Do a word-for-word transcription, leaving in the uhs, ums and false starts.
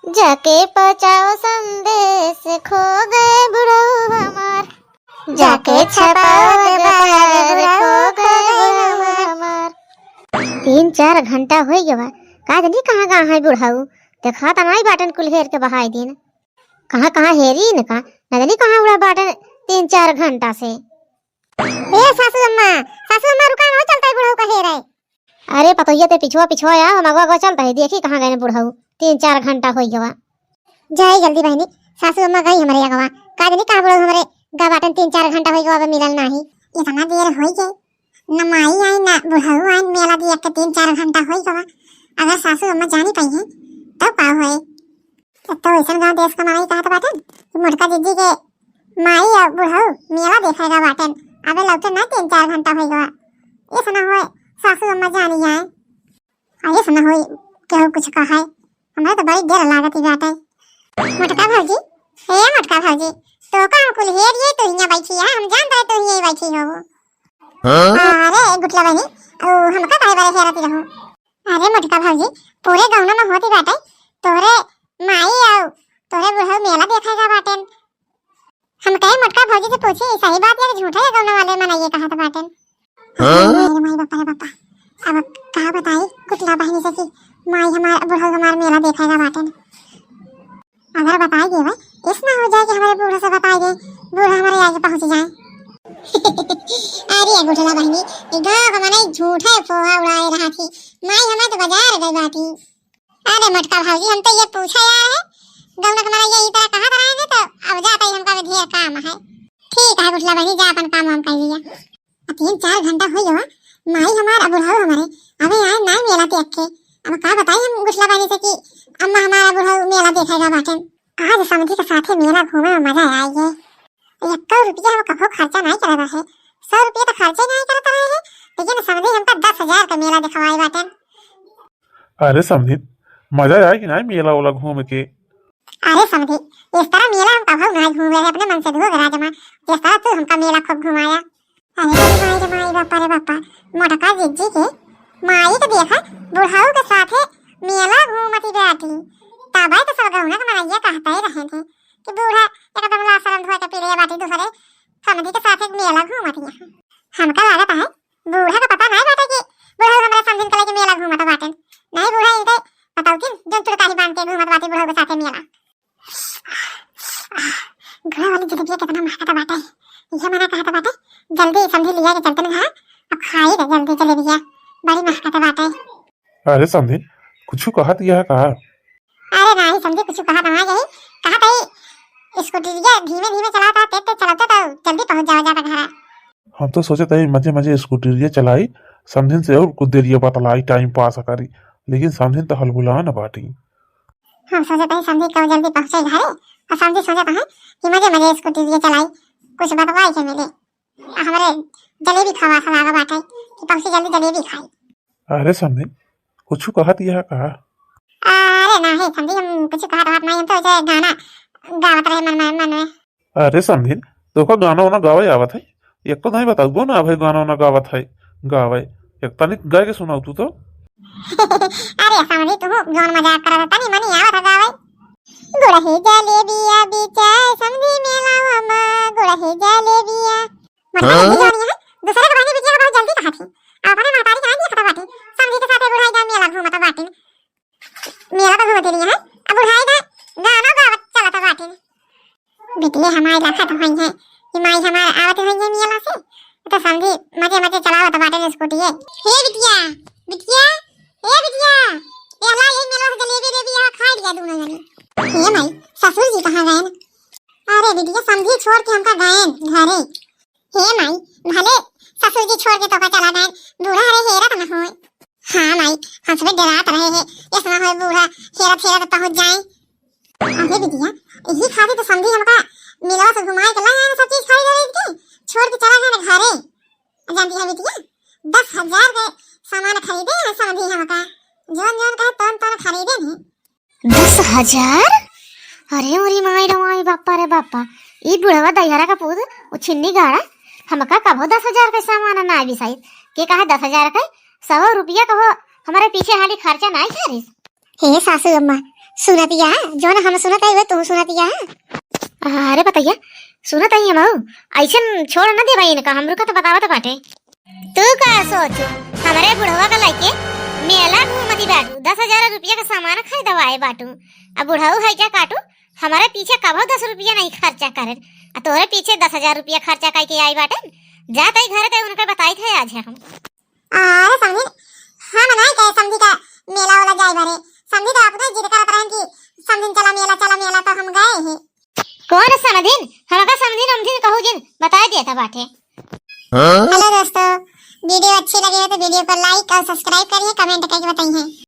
जाके पहुँचाओ संदेश, खो गए बुढ़ऊ हमार। जाके छपाओ अखबार, खो गए बुढ़ऊ हमार। तीन चार घंटा होइ गवा, का जानी कहाँ गवा है बुढ़ऊ। देखा त नाई बाटेन, कुल हेर के बहाई दिन। कहाँ कहाँ हेरी न का, न जानी कहाँ उड़ा बाटेन तीन चार घंटा से। ए सासू अम्मा, सासू अम्मा रुका, हो चलता है बुढ़ऊ का हेर है। अरे पतोहिया ते पिछुआ पिछुआ आ, हम अगवा अगवा चलता है, देखी कहाँ गए बुढ़ऊ, तीन चार घंटा होइ गवा। जाई जल्दी बहिनी, सासू अम्मा गई हमरे अगवा, का जानी कहाँ बुढ़ऊ हमरे गा बाटेन, तीन चार घंटा होइ गवा, अब मिलल नाही। इतना देर होइ गई, न माई आई न बुढ़ऊ आई, मेला देख के तीन चार घंटा होइ गवा। अगर सासू अम्मा जानी पाई है तब का होए? तब तो ऐसन गाँव देश का मनई कहत बाटेन कि मोटका जिज्जी के माई और बुढ़ऊ मेला देखे गा बाटेन, अबे लौटे ना तीन चार घंटा होइ गवा। ऐसा ना होए सासू अम्मा जानी आए, और ऐसा ना होए केहू कुछ कहे, हमरे तो बड़ी डर लागत ही बाटे। मोटका भौजी, हे मोटका भौजी, तो का हम कुल हेर ये तो हियाँ बैठी है, हम जानत रहे तो हियाँ ही बैठी हो। हाँ? अरे गुटला बहिनी, ओ, हमका काहे बारे हेरती रहू? अरे मोटका भौजी, पूरे गौना में होती बाटे, तोहरे माई आउ तोहरे बुढ़ऊ मेला देखे गा बाटेन। हम कहे मोटका भौजी से पूछी, सही बात या कि झूठा या गौना वाले मनई कहत बाटेन। हाँ? अरे माई रे माई, बापा रे बापा, अब का बताई गुटला बहिनी से कि माई हमार बुढ़ऊ हमार मेला देखे गा बाटेन। अगर बताई देवे, इस ना हो जाए कि हमरे बूढ़ा से बताई दे, बूढ़ा हमरे आगे पहुँच जाए। अरे गुठला बहिनी, ई गाँव का मनई झूठे फोहा उड़ाए रहा थी, माई हमें तो बाजार गई बाटी। अरे मोटका भौजी, हम तो ये पूछे आए हैं, गौना के मनई ये इतना कहा कराएंगे तो अब जाता ही हमका भी ढेर काम है। ठीक है गुठला बहिनी, जा अपन काम वाम कर लिया। अब तीन चार घंटा हो गया, माई हमार अब बुढ़ऊ हमारे अबे आए ना मेला देख के। अब का बताई हम गुठला बहिनी से कि अम्मा हमारा बुढ़ऊ मेला देखे गा बाटेन। आज समधी के साथे मेला घूमे में मजा आई है। एक रुपया हम कभो खर्चा नहीं करत रहे, सौ रुपया तो खर्चा नहीं करत रहे हैं, लेकिन समधी हमका दस हजार का मेला दिखवाए बाटेन। अरे समधी, मजा आए कि नहीं मेला ओला घूम के? अरे समधी, इस तरह मेला हम कभो नहीं घूमे रहे अपने मन से धो गरा जमा, जिस तरह तू हमका मेला खूब घुमाया। अरे रे माई रे माई, बापा रे बापा, मोटका जिज्जी के माई के देखा बुढ़ऊ के साथे मेला घूमती बैठी। तबे तो सब गौना के मनैया कहते ही रहे थे कि बूढ़ा एकदम लाशरम धोए के पीले बाटी, दूसरे समधी के साथे मेला घूमती है। हमका लागत है बूढ़ा का पता नहीं बाटे कि बुढ़ऊ हमरा समधिन के लेके मेला घूमत बाटे। नहीं बूढ़ा इनके बताओ कि जौन तुरकारी बांध के घूमत बाटी बुढ़ऊ के साथे मेला। घुड़ा वाली जलेबिया कितना महकत बाटे। ये मना कहत बाटे, जल्दी समधी लिया के चलते ना, अब खाई रे जल्दी जलेबिया, बड़ी महकत बाटे। अरे समधी, कुछ कहत यह का? अरे नहीं समधी, कुछ कहत ना यही, कहत है स्कूटरिया धीमे धीमे चलाता, तेज तेज चलाते तो जल्दी पहुंच जावा जाता घर। हम तो सोचत है मजे मजे स्कूटरिया चलाई, समधिन से और कुछ देरिया बतलाई, टाइम पास करी, लेकिन समधिन तो हलबुला न बाटी। हम सोचत है समधी कब जल्दी पहुँचे घरे, और समधी सोचत है कि मजे मजे स्कूटी लिए चलाई, कुछ बतवाई के मिले। आ हमरे जलेबी खावा सा लागा बाटे कि पहुँची जल्दी जलेबी खाई। अरे समधी, कुछ कहत यह का? अरे ना है समधी, हम कुछ कहत बात नहीं, हम तो ऐसे गाना गावत रहे मन मन मन में। अरे समधिन, तोका गाना वाना गावे आवत है? एक तो नहीं बताउबो ना भाई गाना वाना गावत है, गावे। एक तनिक गाय के सुनाओ तू तो। अरे समधी, तू जौन मजाक करत है, तनी मनी आवत है गावे। गुड़ही जलेबिया बिचाय समधी मेलावा मा, गुड़ही जलेबिया। मतलब हाँ? जौन है, दूसरे के बहनी बिटिया बहुत जल्दी कहा थी। अपने महतारी के नहीं देखत बाटी। समधी के साथे बुढ़ाई गा मेला घूमत बाटी। मेला तो घूमते नहीं है, अब बुढ़ाई गा गाना गावत चलत बाटी। बिटिया हमारी लखत होई है कि माई हमार आवत होई है मेला से, तो समधी मजे मजे चलावत बाटे स्कूटी है। हे बिटिया, बिटिया, हे बिटिया, ये ला ये मेला से जलेबी देबी, यहाँ खाई लिया दोनों जने। हे माई, ससुर जी कहाँ गए? अरे बिटिया, समधी छोड़ के हमका गए घरे। हे माई, भले ससुर जी छोड़ के तोका चला गए, बूढ़ा हरे हेरत न होए। हाँ माई, हम सब डरात रहे हैं, ऐसा ना होए बूढ़ा हेरत हेरत पहुँच जाए। अरे बिटिया, यही खातिर तो समधी हमका मेलवा से घुमाए के लाए हैं, सब चीज खरीद खरीद के छोड़ के चला गया ना घरे। जानती है बिटिया, दस हजार के सामान खरीदे हैं समधी हमका, जौन जौन कहे तौन तौन खरीदे नहीं। दस हजार? अरे मोरी माई रे माई, बापा रे बापा, ई बुढ़वा दहियारा का पूत, वो छिन्नी गाड़ा, हमका कभो दस हजार के सामान ना बिसाई, के कहे दस हजार के, सौ रुपया कहो हमारे पीछे हाली खर्चा ना करिस। हे सासू अम्मा, सुनतिया, जौन हम सुनत हई, उहे तू सुनतिया। अरे बतैया, सुनत हई हमहू। अइसन छोड़ न देबा इनका, हमरो का तो बतावत बाटे। तू का सोचू, हमरे बुढ़वा का लइके मेला घूमती बाटू, दस हजार रुपया का सामान खरीदवाए बाटू। अब बुढ़ऊ है क्या काटू, हमरे पीछे कबो दस रुपया नहीं खर्चा करे, आ तोहरे पीछे दस हजार रुपया खर्चा करके आई बाटे। जा तई घरे, तई उनके बताई थे आज है हम। अरे समधिन, हम नाहीं कहे समधी का मेला वाला जाए बारे। समधी तो अपने जिद करत रहन कि समधिन चला मेला, चला मेला, तो हम गए ही। कौन समधिन? हमका समधिन उमधिन कहू जिन, बताए देता बाटे। हेलो दोस्तों, वीडियो अच्छी लगी हो तो वीडियो को like और subscribe करिए, comment करके बताइए।